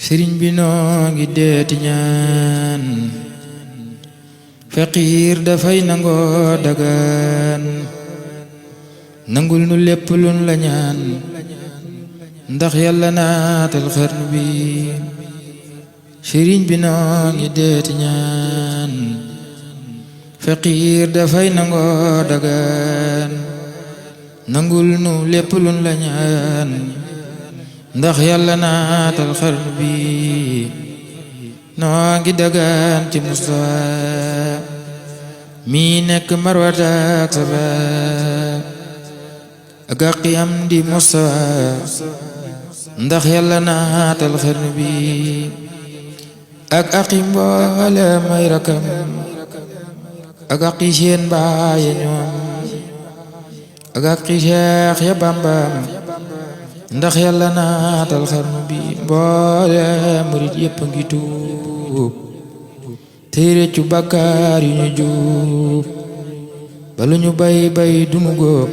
sëriñ bi noo ngi deeti ñaan faqiir dafay nangoo dagaan nangul nu lépp luñ la ñaan ndax yàlla naatal xarnu bi sëriñ bi noo ngi deeti ñaan faqiir dafay nangoo dagaan nangul nu lépp luñ la ñaan ndax yàlla naatal xarnu bi noo ngi dagaan ci Mustafa mi nekk Marwata ak Safa ak aqi am di Mustafa ndax yàlla naatal xarnu bi ak aqi mboole may rakam ak aqi seen baaya ñoom ak aqi Cheikh ya Bambam ndax yàlla naatal xarnu bi mboole murit yépp ngi tuub tey réccu bàkkaar yu ñu juub balu ñu bay bay dunu góob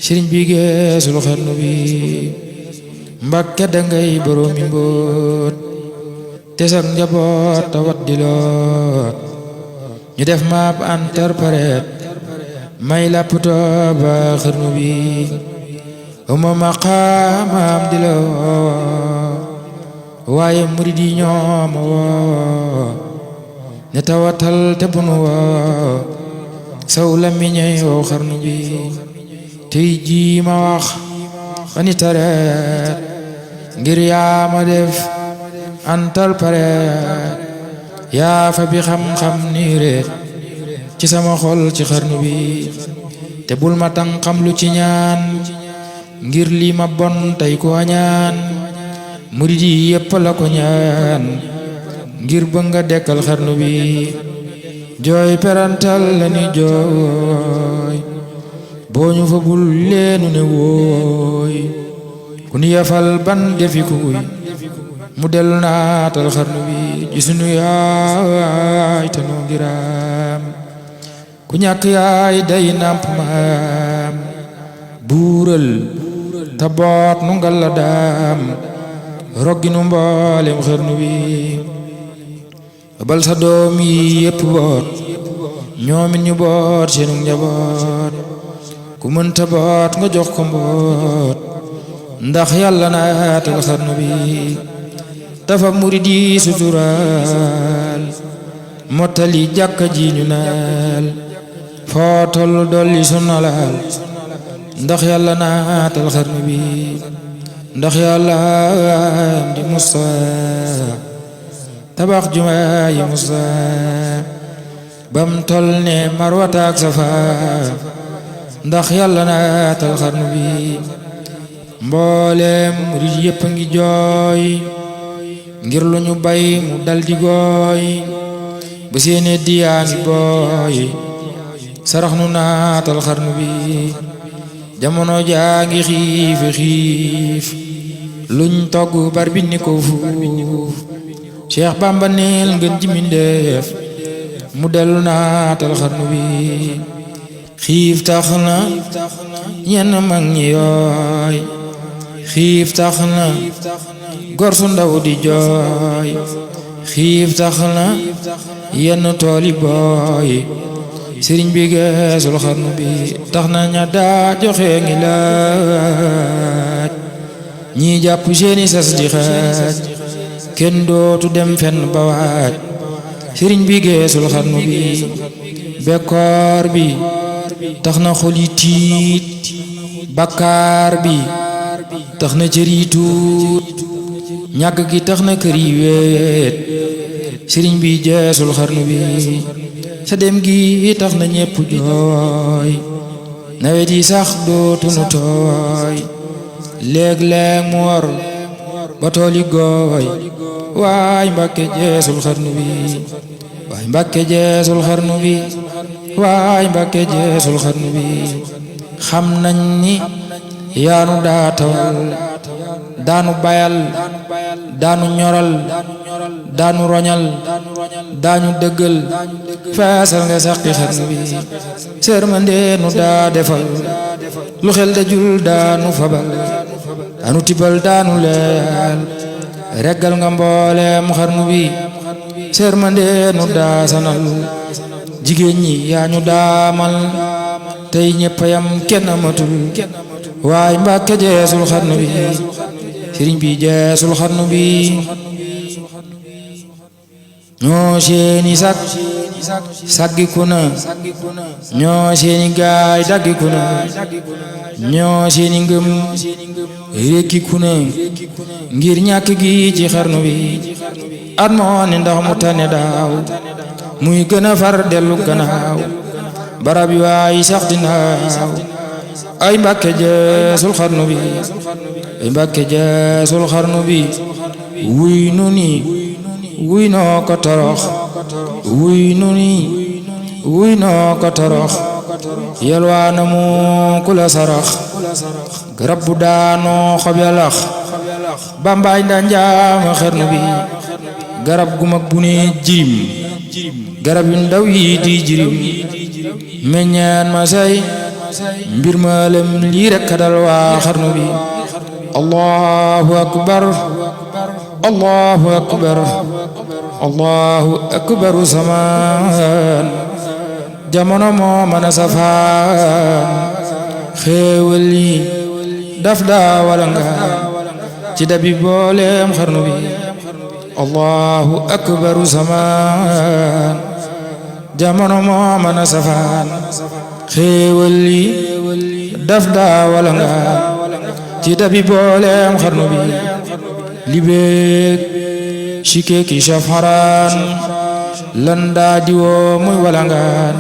sëriñ bi geesul xarnu bi Mbàkke dangay boroomi mbóot te sak njaboot tawat di loot ñu def maap interprète may lapptoo ba xarnu bi uma maqaamam di la woo waaye murid yi ñoom woo ne tawatal te bunu woo saw la miñey woo xarnu bi tey jii ma wax xani tareet ngir yaa ma def antal pareet yaa fa bi xam-xam nii reet ci sama xol ci xarnu bi te bul ma tan xam lu ci ñaan ngir lii ma bon tey ko ñaan murid yi yépp la ko ñaan ngir bëgg nga dekkal xarnu bi jooy perantal la ni jooy boo ñu fa bul leenu ne wooy ku ni yafal ban defi kuy mu dellu naatal xarnu bi ci sunu yaay te noo ngiraam ku ñàkk yaay day nàmp maam buural ta boot nu ngal la daam roggi nu mboolem xarnu bi bal sa doom yi yépp boot ñoomit ñu boot seenu njaboot ku mënta boot nga jox ko mboot ndax yàlla naatal xarnu bi dafa murid yi suturaal mottali jàkka ji ñu naal foo tollu dolli sunnalaal ndax yàlla naatal xarnu bi ndax yàlla di Musa tabax jumaa yi Musa bam tol ne Marwata ak Safa ndax yàlla naatal xarnu bi mboolem murid yépp ngi jooy ngir lu ñu bay mu dal di gooy ba seeni diyaa ngi booy sarax nu naatal xarnu bi jamono jaa ngi xiif xiif luñ togg bar bi ni ko fuuf Cheikh Bamba neel ngeen ji mindeef mu dellu naatal xarnu bi xiif tax na ñenn mag ñi yooy xiif tax na gor su ndaw di jooy xiif tax na yenn tooli booy sëriñ bi geesul xarnu bi tax na ña daa joxe ngi laaj ñi jàpp seeni sas di xaaj kenn dootu dem fenn ba waaj sëriñ bi geesul xarnu bi bekkoor bi tax na xol yi tiit bakkaar bi tax na cër yi tuut ñàkk gi tax na kër yi weet sëriñ bi geesul xarnu bi sa dem gi tax na ñépp jooy nawet yi sax dootunu tooy léeg-léeg mu war ba tool yi gooy waay Mbàkke jeesul xarnu bi waay Mbàkke jeesul xarnu bi waay Mbàkke jeesul xarnu bi xam nañ ni yaanu daa tawal daanu bayal daanu ñoral daanu roñal daanu dëggal feesal nga saqi xarnu bi sërmandeenu daa defal lu xel dajul daanu fabal daanu tibal daanu leel reggal nga mboolem xarnu bi sërmande nu daa sanal jigéen ñi yaa ñu daamal tey ñëpp yam kenn amatul waay Mbàkke jeesul xarnu bi sëriñ bi jeesul xarnu bi ñoo seeni saggiku na ñoo seeni gaay daggiku na ñoo seeni ngëm rekkiku na ngir ñàkk gi ci xarnu bi at moo ne ndax mu tane daaw muy gën a far dellu gannaaw barab yi waay sax dinaaw ay Mbàkke jeesul xarnu bi ay Mbàkke jeesul xarnu bi wuy nu ni wuy noo ko torox wuy nu ni wuy noo ko torox yelwaana mu ku la sarax garab bu daanoo xob ya lax bambaay nda njaama xarnu bi garab gu mag bu ne jirim garab yu ndaw yi di jirim meññeen ma say mbir ma lem lii rekk dal waa xarnu bi allahu akbar allahu akbar allahu akbaru samaan jamono moo mën a safaan xéewal yi daf daa wala nga ci dabi booleem xarnu bi allahu akbaru samaan jamono moo mën a safaan xéewal yi daf daa wala nga ci dabi booleem xarnu bi libeek shike ki shafaran lan daa diwoo muy walangaan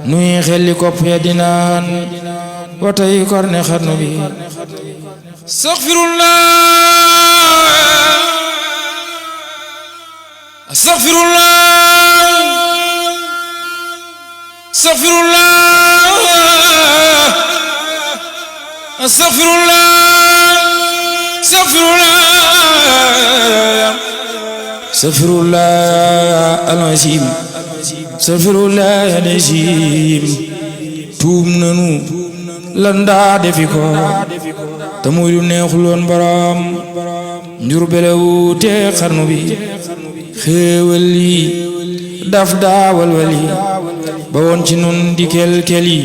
nuy xelli kopp ya dinaan watay korne xarnu bi astaghfirullah astaghfirullah astaghfirullah astaghfirullah astaghfirullah al-azim astaghfirullah al-azim tuub nanu lan daa defi ko te muy lu neexuloon borom njur belewu te xarnu bi xéewal yi daf daa walwali ba woon ci nun di kel-keli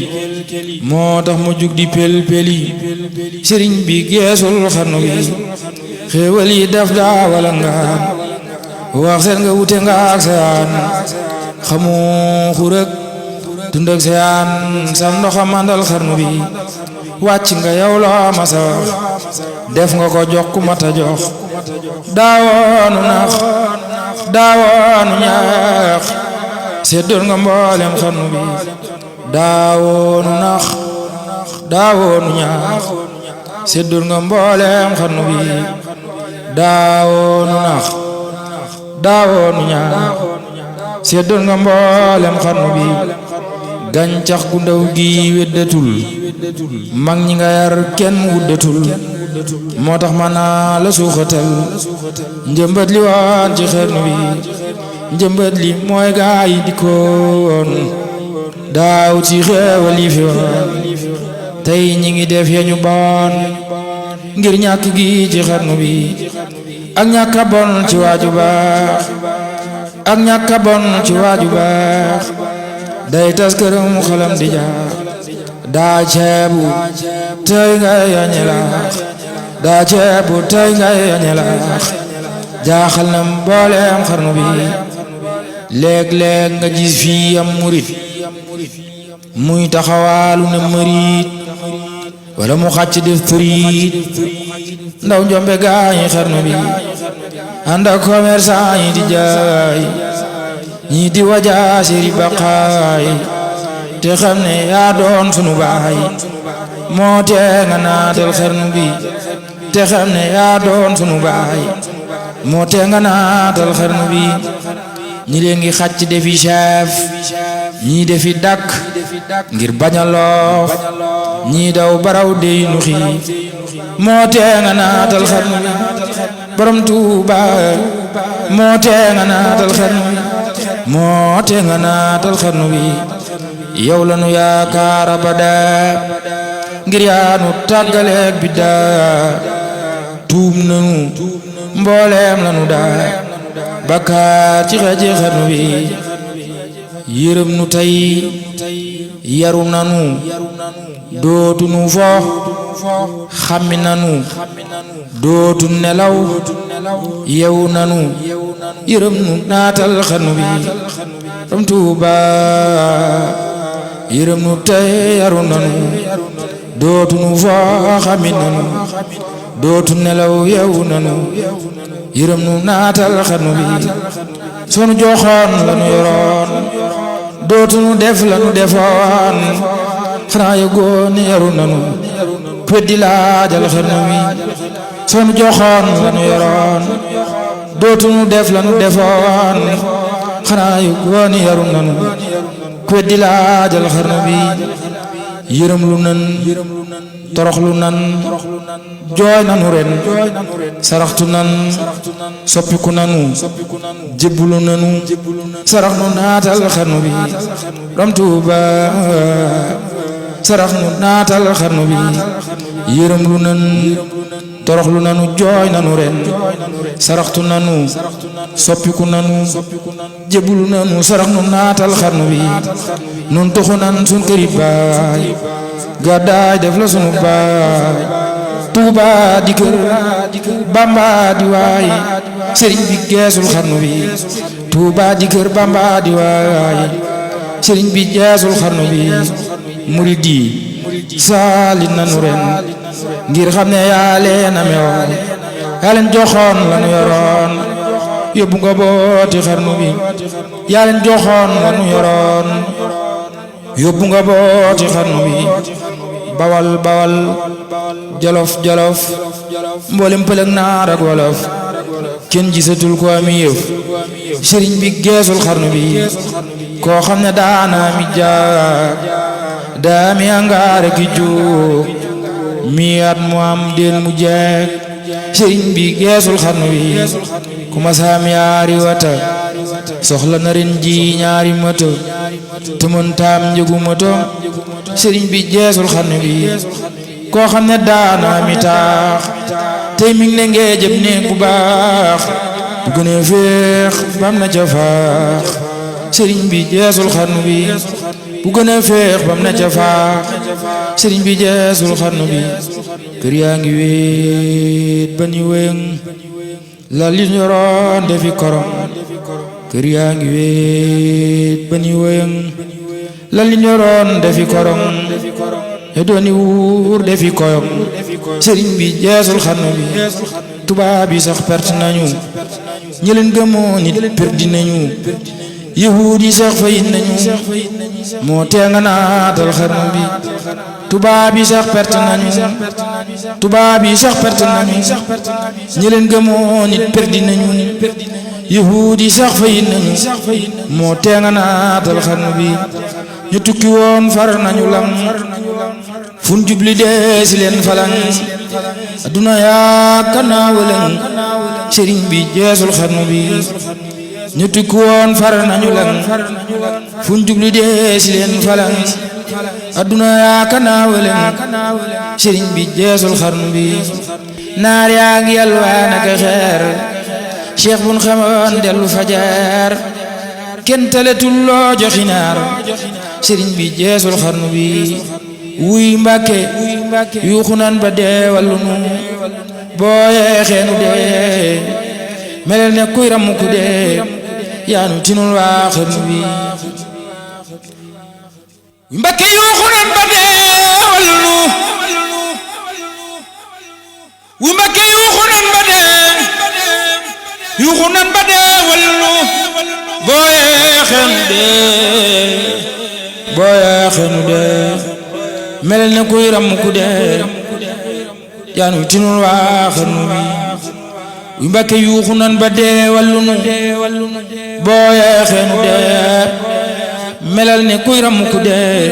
moo tax mu jug di pel-peli sëriñ bi geesul xarnu bi xéewal yi daf daa wala nga wax seen nga wute nga ak seyaan xamu xurëg dund ak seyaan sam ndoxa mandal xarnu bi wàcc nga yow loo masa wax def nga ko jox ku mata jox daawoonu nax daawoonu ñaax seddol nga mboolem xarnu bi daawoonu nax daawoonu ñaax seddol nga mboolem xarnu bi daawoonu nax daawoonu ñaax seddol nga mboolem xarnu bi gàncax gu ndaw gi weddatul mag ñi nga yar kenn wuddatul moo tax ma naa la suuxatal njëmbat li waan ci xarnu bi njëmbat li mooy gaa yi dikkoon daaw ci xeewal yi fi woon tey ñi ngi def ya ñu bon ngir ñàkk gi ci xarnu bi ak ñàkk a bon ci waaju baax ak ñàkk a bon ci waaju baax day tas këram xalam di jaax daa ceebu tey ngay añelaax daa ceebu tey ngay añelaax jaaxal na mbooleem xarnu bi léeg-léeg nga gis fii am murit muy taxawaalu ne mërit wala mu xàcc def përit ndaw njombe gaañi xarnu bi ànd ak commerçant yi di jaay ñii di wajaa siri baqaay te xam ne yaa doon sunu baay moo tee nga naatal xarnu bi te xam ne yaa doon sunu baay moo tee nga naatal xarnu bi ñi leen ngi xàcc defi chef ñii defi dakk ngir bañ a loof ñii daw baraw dey nu xiif moo tee nga naatal xarnu bi borom Tuuba moo tee nga naatal xarnu bi moo tee nga naatal xarnu bi yow la nu yaakaar abada ngir yaa nu tàggaleeg biddaa tuub nanu mbooleem lanu daa bakkaar ci xeeti xarnu bi yërëm nu tey yaru nanu dootu nu fo xammi nanu dootu nelaw yewu nanu yërëm nu naatal xarnu bi ram Tuuba yërëm nu tey yaru nanu dootu nu fo xammi nanu dootu nelaw yewu nanu yërëm nu naatal xarnu bi sunu joxoon lanu yoroon dootu nu def lanu defoon xanaa yëgoo ni yaru nanu ku weddi laajal xarnu bi sunu joxoon lanu yoroon dootu nu def lanu defoon xanaa yëgoo ni yaru nanu ku weddi laajal xarnu bi yërëm lu nan torox lu nan jooy nanu ren saraxtu nan soppiku nanu jébbulu nanu sarax nu naatal xarnu bi ram Tuuba sarax nu naatal xarnu bi yërëm lu nan torox lu nanu jooy nanu ren saraxtu nanu soppiku nanu jébbulu nanu sarax nu naatal xarnu bi nun tuxu nan sun këri baay gàddaay def la sunu baay Tuuba di kër Bamba di waay sëriñ bi geesul xarnu bi Tuuba di kër Bamba di waay sëriñ bi geesul xarnu bi murid yi saali nanu ren ngir xam ne yaa leen amewoon yaa leen joxoon lanu yoroon yóbbu nga booti xarnu bi yaa leen joxoon lanu yoroon yóbbu nga booti xarnu bi bawal bawal jolof jolof mboolem pëlëg naar ak wolof kenn gisatul ko ami yëf sëriñ bi geesul xarnu bi koo xam ne daana mi jaag daa mi angaare ki jóg mi at mu am den mu jeeg sëriñ bi geesul xarnu bi ku ma saam yaari wata soxla na ren ji ñaari moto te mën taam njëgu moto sëriñ bi geesul xarnu bi koo xam ne daana mi taax tey mi ngi ne ngee jëm ne bu baax bu gënee féex bam na ca faax sëriñ bi geesul xarnu bi bu gënee féex bam na ca faax sëriñ bi geesul xarnu bi kër yaa ngi wéet ba ni wéng la li ñoroon defi korom kër yaa ngi wéet ba ni wéng la li ñoroon defi korom e dooni wuur defi koyom sëriñ bi geesul xarnu bi tubaab yi sax perte nañu ñi leen gëmoo nit perdi nañu yahuud yi sax fayit nañu moo tee nga naatal xarnu bi tubaab yi sax perte nañu tubaab yi sax perte nañu ñi leen gëmoo nit perdi nañu yahuud yi sax fayit nañu moo tee nga naatal xarnu bi ñu tukki woon far nañu lam fun jubli dee si leen falang adduna yaa kanaawalang sëriñ bi geesul xarnu bi ñu tukki woon far nañu lang fun jubli dee si leen falang adduna yaa kanaawalang sëriñ bi geesul xarnu bi naar yaa ngi yalwaan ak xeer cheikh bun xamoon dellu fajar kenn teletul loo joxi naar sëriñ bi geesul xarnu bi wuy Mbàkke yuuxu nan ba dee wallu nu boo yeexee nu dee melel ne kuy ramu ku dee yaanu tinul waa xarnu bi wuy Mbàkke yuuxu nan ba dee wallu nu wuy Mbàkke yuuxu nan ba dee yuuxu nan ba dee wallu nu boo yeexee nu dee boo yeexee nu dee melel ne kuy ram ku dee yaanu tinul waa xarnu bi wuy Mbàkke yuuxu nan ba dee wallu nu boo yeexee nu dee melel ne kuy ram ku dee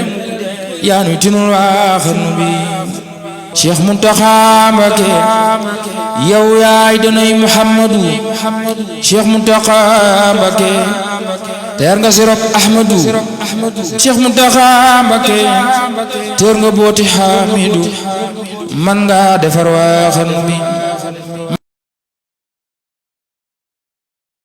yaanu tinul waa xarnu bi Cheikh Muntaxa Mbakke yow yaay danay Muhammadu Cheikh Muntaxa Mbakke teer nga sirop Ahmadu Cheikh Muntaxa Mbakke teer nga booti Hamidu man nga defar waa xarnu bi